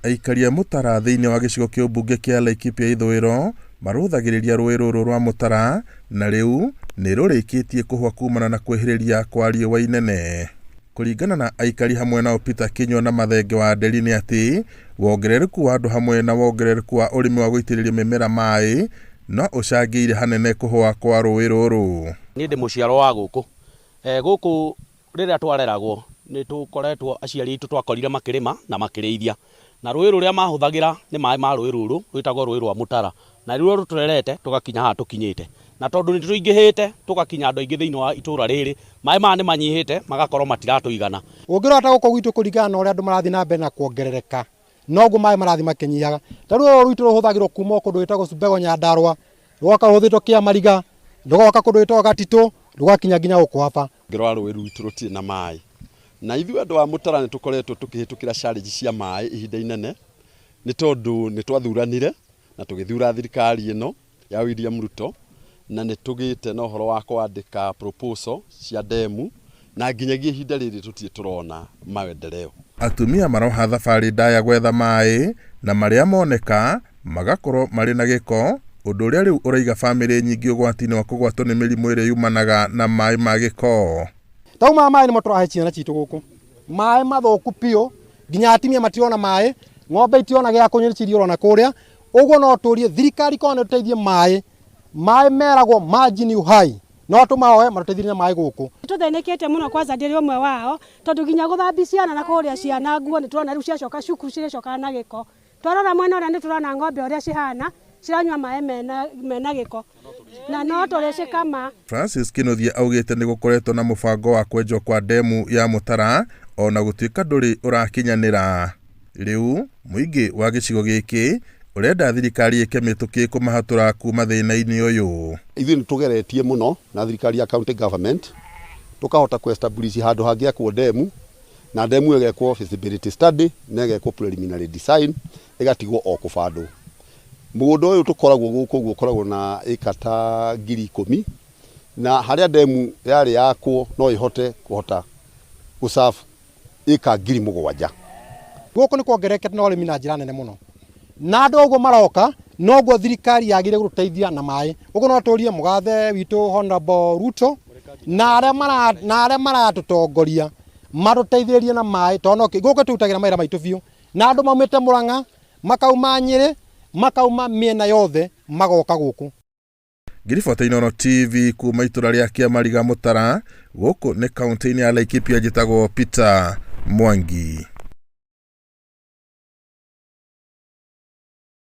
Aikari a Mũtara thĩinĩ wa gĩcigo kĩa ũmbunge kĩa Laikipia ithũĩro marũthagĩrĩria rũĩ rũrũ rwa Mũtara na rĩu nĩ rũrĩkĩtie kũhwa kumana na kwĩhĩrĩria kwa riũa inene. Kũringana na aikari hamwe nao Peter Kinyua na Mathenge wa Nderi nĩ atĩ wongerereku wa andũ hamwe na wongerereku wa ũrĩmi wa gũitĩrĩria mĩmera maĩ no ũcangĩire hanene kũhwa kwa rũĩ rũrũ. Niĩ ndĩ mũciarwo wa gũkũ. Gũkũ rĩrĩa twareragwo nĩ tũkoretwo aciari aitũ twakorire makĩrĩma na makĩrĩithia. Na rũĩ rũrĩa mahũthagĩra nĩ maĩ ma rũĩ rũrũ rwĩtagwo rũĩ rwa Mũtara. Na nĩruo rũtũrerete tũgakinya haha tũkinyĩte. Na tondũ nĩ tũingĩhĩte tũgakinya andũ aingĩ thĩinĩ wa itũra rĩrĩ, maĩ maya nĩ manyihĩte magakorwo matiratũigana. Ũngĩrora ta gũkũ gwitũ kũringana na ũrĩa andũ marathiĩ na mbere na kuongerereka, noguo maĩ marathiĩ makĩnyihaga. Ta rĩu rũrũ rwitũ rũhũthagĩrwo kuma o kũndũ gwĩtagwo Subego Nyandarũa, rũgoka rũhũthĩtwo Kĩamariga, rũgoka kũndũ gwĩtagwo Gatitũ, rũgakinya nginya gũkũ Aba. Ũngĩrora rũĩ rwitũ rũtirĩ na maĩ. Na ithuĩ andũ a Mũtara nĩ tũkoretwo tũkĩhĩtũkĩra challenge cia maĩ ihinda inene, nĩ tondũ nĩ twathuranire na tũgĩthura thirikari ĩno ya William Ruto, na nĩ tũgĩte na ũhoro wa kwandĩka proposal cia ndemu, na nginyagia ihinda rĩrĩ tũtirĩ tũrona maendeleo. Atumia maroha thabarĩ ndaya gwetha maĩ na marĩa moneka magakorwo marĩ na gĩko, ũndũ ũrĩa rĩu ũraiga bamĩrĩ nyingĩ ũgwati-inĩ wa kũgwatwo nĩ mĩrimũ ĩrĩa yumanaga na maĩ ma gĩko. Tau maya maĩ nĩmo tũrahe ciana citũ gũkũ, maĩ mathũku biũ, nginya atumia matirona maĩ, ng'ombe itirona gĩa kũnyua nĩ ciriũrona kũrĩa. Ũguo no tũrie thirikari korwo nĩ tũteithie maĩ, maĩ meragwo maji ni uhai, no tũmahoe matũteithie na maĩ gũkũ. Tũthĩnĩkĩte mũno kwanza ndĩrĩ ũmwe wao, tondũ nginya gũthambia ciana na kũhũrĩra ciana nguo nĩ tũrona rĩu ciacoka cukuru cirĩcokaga na gĩko. Twarora mwena ũrĩa nĩ tũrona ng'ombe ũrĩa cihana, ciranyua maĩ mena gĩko na no tũrĩcikama. Francis Kinuthia augĩte nĩ gũkoretwo na mũbango wa kwenjwo kwa ndemu ya Mũtara ona gũtuĩka ndũrĩ ũrakinyanĩra. Rĩu mũingĩ wa gĩcigo gĩkĩ ũrenda thirikari ĩke mĩtũkĩ kũmahatũra kuma thĩna-inĩ ũyũ. Ithuĩ nĩ tũgeretie mũno na thirikari ya county government tũkahota kũ establish handũ hangĩakwo ndemu, na ndemu ĩgekwo feasibility study na ĩgekwo preliminary design ĩgatigwo o kũbandwo. Mũgũnda ũyũ tũkoragwo gũkũ ũguo ũkoragwo na ĩka ta 10,000, na harĩa ndemu yarĩ yakwo no ĩhote kũhota gũ serve ĩka 7,000. Gũkũ nĩ kuongererekete na ũrĩmi na njĩra nene mũno, na andũ ũguo maroka noguo thirikari yagĩrĩire gũtũteithia na maĩ. Ũguo no tũrie mũgathe witũ Honorable Ruto na arĩa maratũtongoria matũteithĩrĩrie na maĩ, tondũ no gũkũ tũrutagĩra mawĩra maitũ biũ, na andũ maumĩte Murang'a, makauma Nyĩrĩ, makauma mĩena yothe magoka gũkũ. Ngiribota Inooro TV kuma itũra rĩa Kĩamariga Mũtara, gũkũ nĩ kaunti-inĩ ya Laikipia, njĩtagwo Peter Mwangi.